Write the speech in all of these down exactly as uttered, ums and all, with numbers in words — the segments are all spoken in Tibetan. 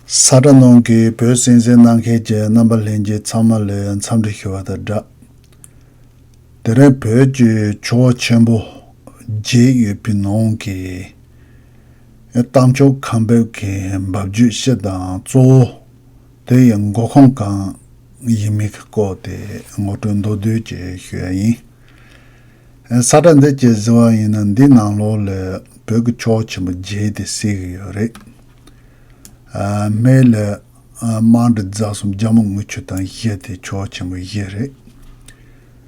ས་ཁྲ་ནང་གི་བོད་གསན་གཟིགས་གནང་མཁན་གྱི་རྣམ་པ་ལྷན་རྒྱས་ཚང་མ་ལ་འཚམས་འདྲི་ཞུ་བ་དང་སྦྲགས། དེ་རིང་བོད་ཀྱི་ཆུ་བོ་ཆེན་པོ་བརྒྱད་ཡོད་པའི་ནང་གི་རྟ་མཆོག་ཁམས་བབས་ཀྱི་འབབ་རྒྱུད་སྤྱི་དང་གཙོ་བོ་དེ་ཡི་འགོ་ཁུངས་གང་ཡིན་མིན་གྱི་སྐོར་དེ་ངོ་སྤྲོད་མདོར་བསྡུས་ཅིག་ཞུ་ཡ་ཡིན། ས་ཁྲ་འདི་ཅིག་གཟིགས་པ་ཡིན་ན་འདི་ནང་ལོགས་ལ་བོད་ཀྱི་ཆུ་བོ་ཆེན་པོ་བརྒྱད་དེ་གསལ་གྱི་ཡོད་རེད། སྨད་ལ་རྨ་འབྲི་རྫ་གསུམ་རྒྱལ་མོ་རྔུལ་ཆུ་དང་བཞི་དེ་ཆུ་བོ་ཆེན་པོ་བཞི་རེད།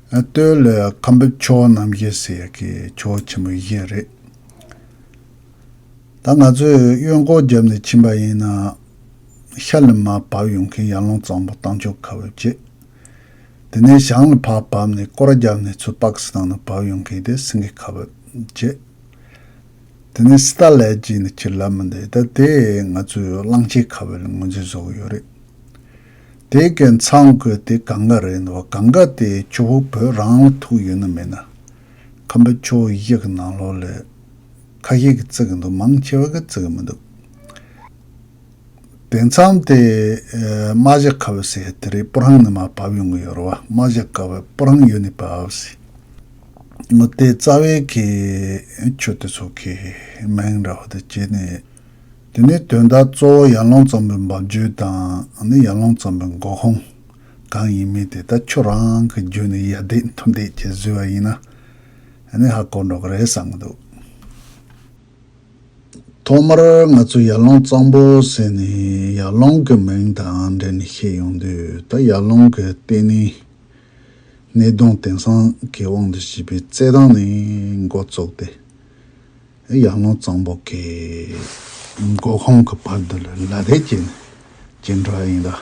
སྟོད་ལ་ཁམས་བབས་ཆུ་བོ་རྣམ་བཞི་ཟེར་ཡ་གི་ཆུ་བོ་ཆེན་པོ་བཞི་རེད། ད་ང་ཚོས་གཡོན་སྐོར་བརྒྱབ་ནས་ཕྱིན་པ་ཡིན་ན། ཤར་ལ་མར་བབས་ཡོང་མཁན་ཡར་ཀླུང་གཙང་པོ་རྟ་མཆོག་ཁ་བབས་བྱས། དེ་ནས་བྱང་ལ་ཕར་བབས་ནས་སྐོར་ར་བརྒྱབ་ནས་ཚུར་པ་ཀི་སི་ཐན་ནས་བབས་ཡོང་མཁན་དེ་སེང་གེ་ཁ་བབས་བྱས། དེ་ནས་སི་ཏཱ་ལའི་ཅིག་ནི་ཁྱེད་ལབ་མི་འདུག་ད་དེ་ང་ཚོས་གླང་ཆེན་ཁ་བབས་ལ་ངོས་འཛིན་བཟོ་གི་ཡོད་རེད། དེ་གི་མཚམས་ཀྱི་དེ་གངྒཱ་རེད་འདུག་གངྒཱ་དེ་ཆུ་བོ་བོད་རང་ལ་ཐུག་ཡོད་ནི་མེད་ན། ཁམས་བབས་ཆུ་བོ་བཞི་གི་ནང་ལོགས་ལ་ཁ་ཤས་ཀྱིས་བརྩི་གི་འདུག་མང་ཆེ་བ་གིས་བརྩི་གི་མི་འདུག་དེ་མཚམས་དེ་རྨ་བྱ་ཁ་བབས་ཟེར་དེ་རེད། སྤུ་ཧྲེང་ནས་མར་བབས་ཡོང་གི་ཡོད་རེད་བ། རྨ་བྱ་ཁ་བབས་སྤུ་ཧྲེང་ཡུལ་ནས་བབས་ཟེར། ངོ་དེ་རྩ་བའི་གི་ཆུ་དེ་ཚོ་གི་མིང་འདྲ་བོ་དེ་བྱས་ནས། དེ་ནས་དོན་དག་གཙོ་བོ་ཡར་ཀླུང་གཙང་པོའི་འབབ་རྒྱུད་དང་ནི་ཡར་ཀླུང་གཙང་པོའི་འགོ་ཁུངས་གང་ཡིན་མིན་དེ་ད་ཆུ་རང་གི་རྒྱུད་ནས་ཡར་འདེད་མཐོ་འདེད་བྱས་བཟོས་པ་ཡིན་ན་ནི་ཧ་གོ་འགྲོ་གི་རེད་བསམ་གི་འདུག་ཐོག་མར་ང་ཚོ་ཡར་ཀླུང་གཙང་པོ་ཟེར་ནས་ཡར་ཀླུང་གི་མིང་དང་འབྲེལ་ནས་བཤད་ཡོང་དུས། ད་ཡར་ཀླུང་གི་ལྟེ་གནས་སྣེ་གདོང་དེང་སང་གི་དབང་དུ་བྱས་པའི་རྩེད་ཐང་ནས་འགོ་བཙུགས་ཏེ། ཡར་ཀླུང་གཙང་པོ་གི་འགོ་ཁུངས་ཀྱི་བར་དུ་ལ་ལ་དེ་བྱས་ནས་བྱས་འགྲོ་ཡ་ཡིན་ད།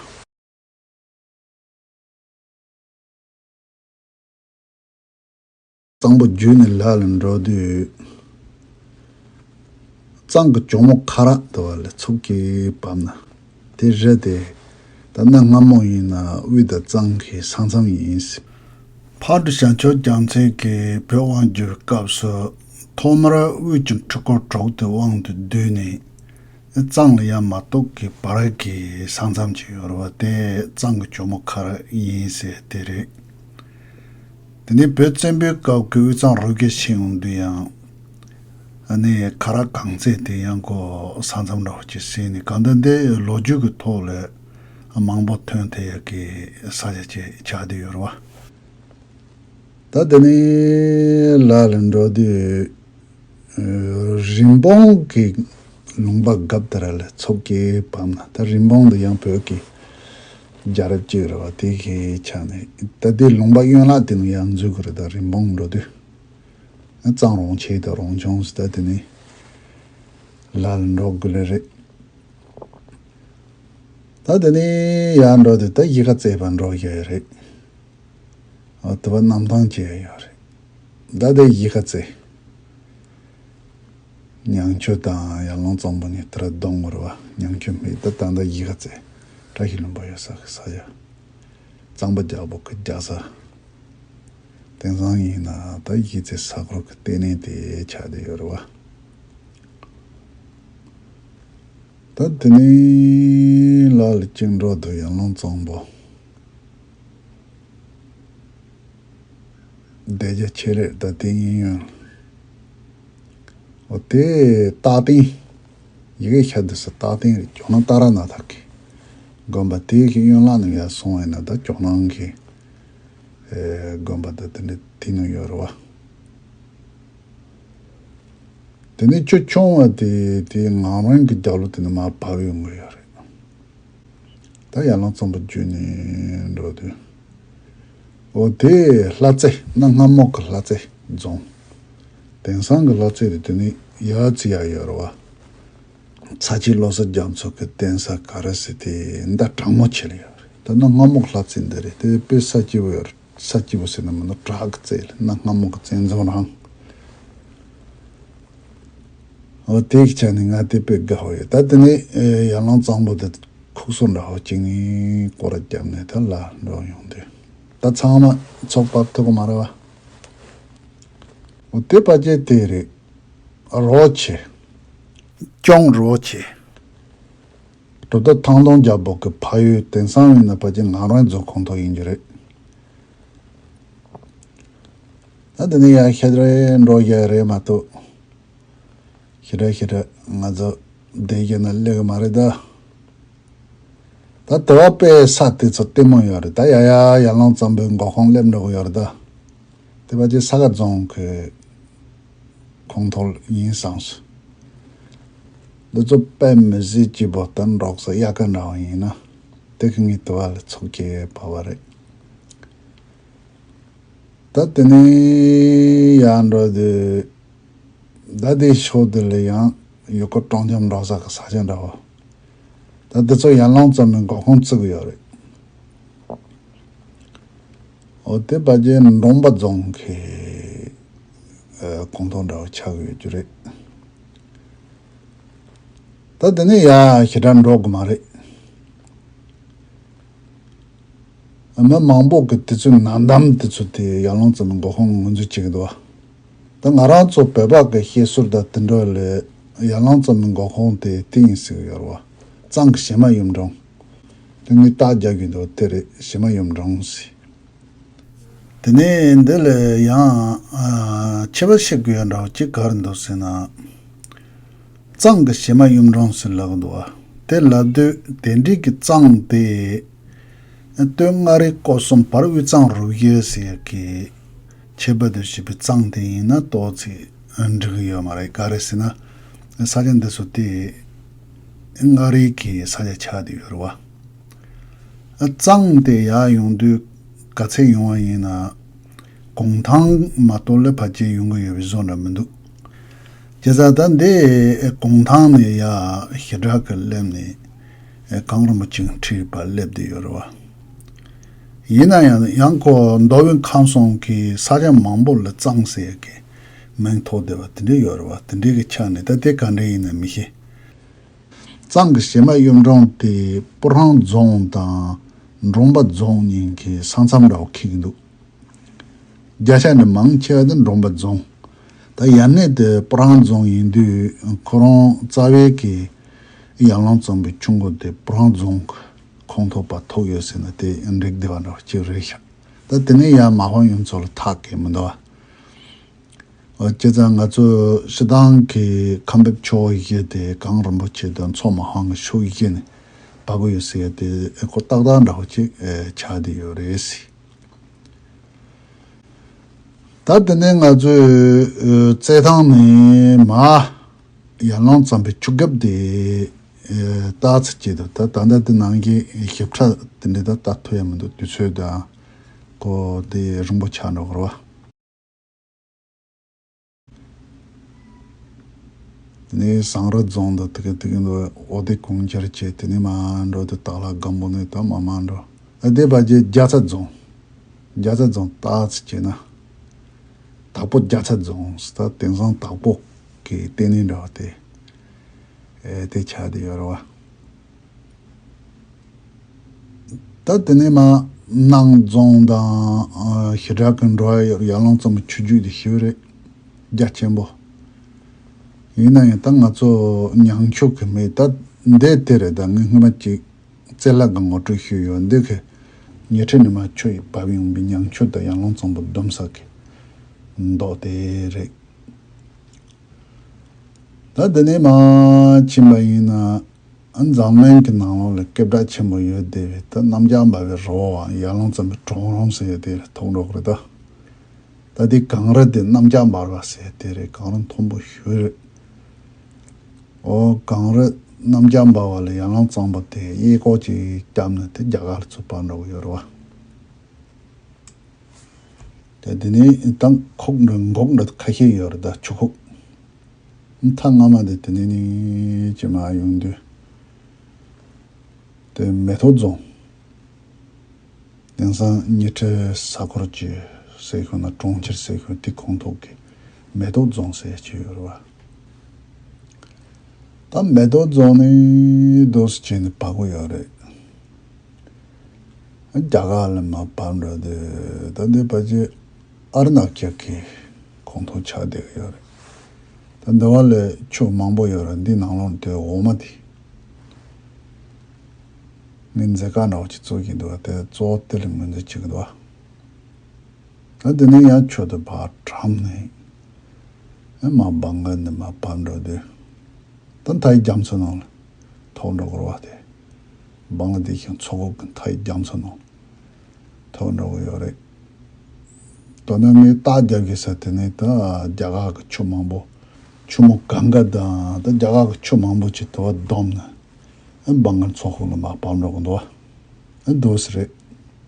གཙང་པོ་བརྒྱུད་ནས་ལ་ལ་འགྲོ་དུས། གཙང་གི་གྱོག་མོ་ཁ་རག་དུ་བ་ལ་ཚུགས་ཀྱིས་བབས་ན། དེ་རི་དེ་ད་གནའ་སྔ་མོ་ཡིན་ན་དབུས་དང་གཙང་གི་ས་མཚམས་ཡིན། ཕག་གྲུ་བྱང་ཆུབ་རྒྱལ་མཚན་གྱིས་བོད་དབང་བསྒྱུར་བའི་སྐབས་སུ་ཐོག་མར་དབུས་ཀྱི་འཁྲུལ་འཁོར་དྲུག་དེ་དབང་དུ་བསྡུས་ནས། གཙང་ལ་ཡ་མ་གཏོགས་ཀྱི་བར་གྱི་ས་མཚམས་ཅིག་ཡོད་རེད་བ། དེ་གཙང་གི་གྱོག་མོ་ཁ་རག་ཡིན་ཟེར་དེ་རེད། དེ་ནས་བོད་བཙན་པོའི་སྐབས་ཀྱི་དབུས་གཙང་རུ་རྒྱུད་ཕྱིན་ཡོང་དུས་ཡང་། ཨ་ནི་ཁ་རག་གངས་རྩེ་དེ་ཡང་ཁོ་ས་མཚམས་འདྲ་བོ་ཅིག་ཟིན་ནས། གང་ལྟར་འདི་ལོ་རྒྱུས་ཀྱི་ཐོག་ལ་མང་པོ་ཐོན་ཐུབ་ཡག་གི་ས་ཆ་ཅིག་ཆགས་བསྡད་ཡོད་རེད་བ། ད་དེ་ནས་ལ་ལ་འགྲོ་དུས། རིན་སྤུངས་ཀྱི་ལུང་པ་རྒྱབ་དེ་ར་ལ་ཚུགས་ཀྱིས་བབས་ན། ད་རིན་སྤུངས་འདི་ཡང་བོད་ཀྱི་རྒྱལ་རབས་ཅིག་རེད་བ། དེ་གི་ཆ་ནས་ད་དེ་ལུང་པ་གཡོན་ལག་དེ་ནས་ཡར་འཛུལ་གི་རེད། ད་རིན་སྤུངས་འགྲོ་དུས། གཙང་རོང་ཆེ་དང་རོང་ཆུང་ཟེར། ད་དེ་ནས་ལ་ལ་འགྲོ་དགོས་ལེ་རེད། ད་དེ་ནས་ཡར་འགྲོ་དུས་ད་གཞིས་ཀ་རྩེ་བར་འགྲོ་བཞག་ཡ་རེད། ཨ། དེ་བ་གནམ་ཐང་བྱས་ཡོད་རེད། ད་དེ་གཞིས་ཀ་རྩེ། ཉང་ཆུ་དང་ཡར་ཀླུང་གཙང་པོ་གཉིས་དེར་བསྡོམས་ཡོད་རེད་བ། ཉང་ཆུ་སྨད་ད་ད་ད་གཞིས་ཀ་རྩེ། བཀྲ་ཤིས་ལྷུན་པོ་ཡོད་ས་གི་ས་ཆ། གཙང་པ་རྒྱལ་པོ་གི་རྒྱལ་ས། དེང་སང་ཡིན་ན་ད་གཞིས་རྩེ་ས་ཁུལ་གི་ལྟེ་གནས་དེ་ཆགས་བསྡད་ཡོད་རེད་བ། ད་དེ་ནས་ལ་ལ་གཅིག་འགྲོ་དུས་ཡར་ཀླུང་གཙང་པོ། སྡེ་རྒྱ་ཆེ་རེད། ད་དེ་གཡས་གཡོན། འོ་དེ་སྟག་སྟེང་། ཡི་གེ་ཤ་དུ་སུ་སྟག་སྟེང་རེད། ཇོ་ནང་ཏཱ་ར་ནཱ་ཐ་གི་དགོན་པ། དེ་གི་གཡོན་ལག་ནས་ཡར་སོང་བས་ན་ད་ཇོ་ནང་གི་ཨེ་དགོན་པ་ད་དེ་འདྲ་དེ་ནང་ཡོད་རེད་བ། དེ་ནས་ཆུ་ཆུང་བ་དེ་དེ་ངམ་རིང་གི་རྒྱབ་ལོགས་དེ་ནས་མར་བབས་ཡོང་གི་ཡོད་རེད། ད་ཡར་ཀླུང་གཙང་པོ་བརྒྱུད་ནས་འགྲོ་དུས། འོ་དེ་ལྷ་རྩེ། གནའ་སྔ་མོ་གི་ལྷ་རྩེ་རྫོང་། དེང་སང་གི་ལྷ་རྩེ་དེ་དེ་ནས་ཡར་བརྩི་ཡག་ཡོད་རེད་བ། ཚ་ཆེ་བློ་བཟང་རྒྱ་མཚོ་གི་གདན་ས་ག་རེ་ཟེར་དེ་འདྲ་གྲང་མོ་ཆེ་ལ་ཡོད་རེད། ད་གནའ་སྔ་མོ་གི་ལྷ་རྩེ་འདི་རེད། དེ་དཔེ་ས་སྐྱིད་པོ་ཡོད་རེད། ས་སྐྱིད་པོ་ཟེར་ན་མིན་ན་བྲག་གི་རྩེ་ལ། གནའ་སྔ་མོ་གི་བཙན་རྫོང་རང་། འོ་དེ་གི་ཆ་ནས་ང་དེ་དཔེ་དགའ་བོ་ཡོད། ད་དེ་ནས་ཨེ་ཡར་ཀླུང་གཙང་པོ་དེ་ཁུག་སོ་འདྲ་བོ་གཅིག་ནས་སྐོར་ར་བརྒྱབ་ནས་ད་ལ་འགྲོ་ཡོང་དུས། ད་ཚང་མ་ཚོགས་བབས་ཐུབ་ཀྱི་མ་རེད་བ། འོ་དེ་ཕལ་ཆེར་དེ་རེད། རི་བོ་ཆེ། ལྕོང་རི་བོ་ཆེ། གྲུབ་མཐའ་ཐང་སྟོང་རྒྱལ་པོ་གི་ཕ་ཡུལ་དེང་སང་ཡིན་ན་ཕལ་ཆེར་ང་རང་ཚོ་ཁོངས་གཏོགས་ཡིན་རྒྱུ་རེད། ད་དེ་ནས་ཡར་ཤར་རེ་འགྲོ་ཡ་རེད་མ་གཏོགས། ཞེ་དྲག་ཞེ་དྲག་ང་ཚོ་བསྡད་རྒྱུ་ན་སླེབས་གི་མ་རེད་ད། ད་དེ་བ་དཔེ་ས་དེ་ཚོ་ལྟད་མོ་ཡོད་རེད། ད་ཡ་ཡ་ཡར་ལུང་གཙང་པོའི་མགོ་ཁུངས་སླེབས་འགྲོ་གི་ཡོད་རེད་ད། དེ་བ་ཅི་ས་དགའ་རྫོང་གི་ཁོངས་གཏོགས་ཡིན་བསམ་སོང་། འདི་ཚོ་དཔེ་མི་སྲིད་སྐྱིད་པོ་ད་འབྲོག་ས་དབྱར་ཁ་འདྲ་བ་ཡིན་ན། དེ་གི་ངའི་དུ་བ་ལ་ཚོགས་ཀྱི་བབས་པ་རེད། ད་དེ་ནས་ཡར་འགྲོ་དུས། ད་དེའི་ཕྱོགས་དེ་ལ་ཡང་ཡུལ་སྐོར་སྤྲོ་འཆམ་འགྲོ་ས་གི་ས་ཆ་འདྲ་བོ། ད་དེ་ཚོ་ཡར་ལུང་གཙང་པོའི་མགོ་ཁུངས་བརྩི་གི་ཡོད་རེད། འོ་དེ་ཕལ་ཆེར་འབྲོང་པ་རྫོང་གི་ཁོངས་གཏོགས་འདྲ་བོ་ཆགས་ཀྱི་ཡོད་རྒྱུ་རེད། ད་དེ་ནས་ཡར་ཞེ་དྲག་འགྲོ་གི་མ་རེད། མི་མང་པོ་གིས་དེ་ཚོའི་ནང་འདམ་དེ་ཚོ་དེ་ཡར་ལུང་གཙང་པོའི་མགོ་ཁུངས་ངོས་འཛིན་བྱེད་ཀྱི་འདུག་བ། ད་ང་རང་ཚོ་བོད་པ་གི་བཤད་སྲོལ་དང་དེ་འདྲ་ལས་ཡར་ལུང་གཙང་པོའི་མགོ་ཁུངས་དེ་དེ་ཡིན་ཟེར་གྱི་ཡོད་རེད་བ། གཙང་གི་བྱེ་མ་ཡུམ་འབྲོང་། དེ་ངས་རྟགས་རྒྱག་གི་འདུག་དེ་རེད། བྱེ་མ་ཡུམ་འབྲོང་ཟེར། དེ་ནས་འདི་ལ་ཡང་ཨ་ཁྱད་པར་བཤད་དགོས་ཡ་འདྲ་བོ་ཅིག་ག་རེ་འདུག་ཟེར་ན། གཙང་གི་བྱེ་མ་ཡུམ་འབྲོང་ཟེར་ལབ་ཀྱི་འདུག་བ། དེ་ལབ་དུས་དེ་འདྲའི་གི་གཙང་དེ། སྟོད་མངའ་རིས་སྐོར་གསུམ་བར་དབུས་གཙང་རུ་བཞི་ཟེར་ཡ་གི་ཁྱད་པར་དུ་བྱས་པའི་གཙང་དེ་ཡིན་ན་ཏོག་ཙམ་འགྲིག་གི་ཡོད་མ་རེད། ག་རེ་ཟེར་ན། ས་ཆ་འདི་ཚོ་དེ་མངའ་རིས་ཀྱི་ས་ཆ་ཆགས་བསྡད་ཡོད་རེད་བ། གཙང་དེ་ཡར་ཡོང་དུས་ག་ཚད་ཡོང་བ་ཡིན་ན། གུང་ཐང་མ་གཏོགས་ལས་ཕལ་ཆེར་ཡོང་གི་ཡོད་པའི་བཟོ་འདྲ་མི་འདུག་བྱས་ཙང་ད་འདི་གུང་ཐང་ནས་ཡར་ཞེ་དྲག་གི་སླེབས་ནས་གངས་རིན་པོ་ཆེ་གི་འཁྲིས་བར་སླེབས་བསྡད་ཡོད་རེད་བ། ཡིན་ན་ཡང་ཡང་ཁོ་མདོ་དབུས་ཁམས་གསུམ་གྱི་ས་ཆ་མང་པོ་ལ་གཙང་ཟེར་ཡ་གི་མིང་ཐོགས་བསྡད་པ་དེ་འདྲ་ཡོད་རེད་བ། དེ་འདྲའི་གི་ཆ་ནས་ད་དེ་ག་འདྲ་ཡིན་ན་མི་ཤེས། གཙང་གི་བྱེ་མ་གཡུ་འབྲོང་དེ་སྤུ་ཧྲེང་རྫོང་དང་འབྲོང་པ་རྫོང་གཉིས་ཀྱི་ས་མཚམས་འདྲ་བོ་འཁེལ་གྱི་འདུག་བརྒྱ་ཆ་ནི་མང་ཆེ་བ་དེ་འབྲོང་པ་རྫོང་། ད་ཡར་སྣེ་དེ་སྤུ་ཧྲེང་རྫོང་ཡིན་དུས་ཁོ་རང་རྩ་བའི་གི་ཡར་ལུང་གཙང་པོའི་ཆུ་མགོ་དེ་སྤུ་ཧྲེང་རྫོང་གི་ཁོངས་གཏོགས་པ་ཐོགས་ཡོད་ཟེར་ན་དེ་འགྲིག་བསྡད་པ་འདྲ་བོ་ཅིག་རེད་ཤག་ད་དེ་ནས་ཡར་མ་ཧོན་ཡུན་ཚོ་ལ་ཐག་གི་མི་འདུག་བ། འོ་བྱས་ཙང་ང་ཚོ་སྤྱིར་བཏང་གི་ཁམས་བེབ་ཕྱོགས་བཞི་དེ་གངས་རིན་པོ་ཆེ་དང་མཚོ་མ་ཧོན་གྱི་ཕྱོགས་བཞི་ནས་བབས་ཀྱི་ཡོད་ཟེར་ཡ་དེ་ཁོ་ཏག་ཏག་འདྲ་བོ་ཅིག་ཆགས་བསྡད་ཡོད་རེད་ཟེར། ད་དེ་ནས་ང་ཚོས་རྩེད་ཐང་ནས་མར་ཡར་ལུང་གཙང་པོའི་ཆུ་རྒྱབ་དེ་ལྟ་ཚར་གྱི་འདུག་ད་ད་ལྟ་དེ་ནང་གི་ཞིབ་ཕྲ་དེ་འདྲ་ད་ལྟ་ཐུབ་ཡ་མི་འདུག་དུས་ཚོད་དང་ཁོ་དེ་རིང་པོ་ཆགས་འགྲོ་གི་རེད་བ། དེ་ནས་ཟངས་རི་རྫོང་དུ་དེ་ག་དེ་ག་འདུག་འོ་དེ་གུང་འཁྱེར་བྱས་དེ་ནས་མར་འགྲོ་དུས་སྟག་ལྷ་སྒམ་པོ་ནས་ད་མར་མར་འགྲོ། ཨ་དེ་བར་གྱི་རྒྱ་ཚ་རྫོང་། རྒྱ་ཚ་རྫོང་ལྟ་ཚུལ་བྱས་ན། དྭགས་པོ་རྒྱ་ཚ་རྫོང་ཟེར་ད་དེང་སང་དྭགས་པོ་གི་ལྟེ་གནས་འདྲ་བ་དེ་ཨེ་དེ་ཆགས་བསྡད་ཡོད་རེད་བ། ད་དེ་ནས་མར་སྣང་རྫོང་དང་ཨ་ཞེ་དྲག་གི་འགྲོ་ཡ་ཡོད་རེད། ཡར་ལུང་གཙང་པོ་ཆུ་རྒྱུད་དེ་ཞེ་པོ་རེད། རྒྱ་ཆེན་པོ། ཡིན་ན་ཡང་ད་ང་ཚོ་ཉང་ཆུ་གི་མི་ད་འདི་དེ་རེད། ད་ངས་སྔོན་མ་ཅིག་རྩེ་ལག་གི་ངོ་སྤྲོད་ཞུས་ཡོད། འདི་གི་ཉེ་འཁྲིས་ནས་མར་ཆུ་ཡིས་བབས་ཡོང་བའི་ཉང་ཆུ་དང་ཡར་ལུང་གཙང་པོ་བསྡོམས་ས་གི་མདོག་དེ་རེད། ད་འདི་ནས་མར་ཕྱིན་པ་ཡིན་ན། ཨ་འཛམ་གླིང་གི་ནང་ལོགས་ལ་སྐད་གྲགས་ཆེན་པོ་ཡོད་བསྡད་པའི་ད་གནམ་ལྕགས་འབར་བའི་རི་བོ་བ་ཡར་ལུང་གཙང་པོའི་གྲོང་རོང་ཟེར་ཡ་དེ་ལ་ཐུག་འགྲོ་གི་རེད་ད། ད་དེ་གངས་རི་དེ་གནམ་ལྕགས་འབར་བ་ཟེར་ཡ་དེ་རེད། གངས་རི་མཐོན་པོ་ཞེ་པོ་རེད། འོ་གངས་རི་གནམ་ལྕགས་འབར་བ་ལ་ཡར་ལུང་གཙང་པོ་དེ་གཡས་སྐོར་ཅིག་བརྒྱབ་ནས་དེ་རྒྱ་གར་ལ་ཚུར་བབས་འགྲོ་གི་ཡོད་རེད་བ། དེ་དེ་ནས་ད་ཁུག་འདྲ་འགོག་འདྲ་ཁ་ཤས་ཡོད་རེད་ད། ཆུ་ཁུག་མཐའ་སྔ་མ་དེ་དེ་ནས་ནི་ཅི་མ་ཡོང་དུས་དེ་མེ་ཏོག་རྫོང་། དེང་སང་ཉི་ཁྲི་ས་འཁོར་གྱི་ཟེར་ཤོད་ན་གྲོང་ཁྱེར་ཟེར་ཤོད་དེ་ཁོངས་གཏོགས་ཀྱི་མེ་ཏོག་རྫོང་ཟེར་གྱི་ཡོད་རེད་བ། ད་མེ་ཏོག་རྫོང་ནི་རྡོ་སུ་བྱས་ནས་བབས་ཀྱི་ཡོད་རེད། རྒྱ་གར་ལ་མར་བབས་འགྲོ་དུས་ད་འདི་ཕལ་ཆེར་ཨ་རུ་ན་ཅལ་གྱི་ཁོངས་གཏོགས་ཆགས་བསྡད་ཀྱི་ཡོད་རེད། ད་འདི་བ་ལ་ཆུ་མང་པོ་ཡོད་རེད། འདི་ནང་ལོགས་དེ་འོ་མ་དེ། ངའི་མཛད་ཁང་འདྲ་བོ་ཅིག་བཙུགས་ཀྱི་འདུག་བ། དེ་གཙོ་བོ་དེ་ལ་ངོས་འཛིན་བྱེད་ཀྱི་འདུག་བ། ཨ་དེ་ནས་ཡང་ཆུ་དེ་ཕར་བཀྲམ་ནས། ཨ་མར་སྦང་ག་འདི་མར་བབས་འགྲོ་དུས། ད་མཐའི་རྒྱ་མཚོ་ནང་ལ་ཐོགས་འགྲོ་དགོས་རེད་བ། དེ་སྦང་ག་དེ་བཞིན་མཚོ་ཁུག་གི་མཐའི་རྒྱ་མཚོ་ནང་ཐོགས་འགྲོ་གི་ཡོད་རེད། དོ་ནས་ངས་རྟ་རྒྱག་གི་ས་དེ་ནས་ད་རྒྱ་གར་གྱི་ཆུ་མང་པོ། ཆུ་མོ་གངྒཱ་དང་ད་རྒྱ་གར་གྱི་ཆུ་མང་པོ་ཅིག་དེ་བ་བསྡོམས་ནས། ཨ་སྦང་ག་མཚོ་ཁུག་ལ་མར་བབས་འགྲོ་གི་འདུག་བ། ཨ་འདུག་སེ་རེད།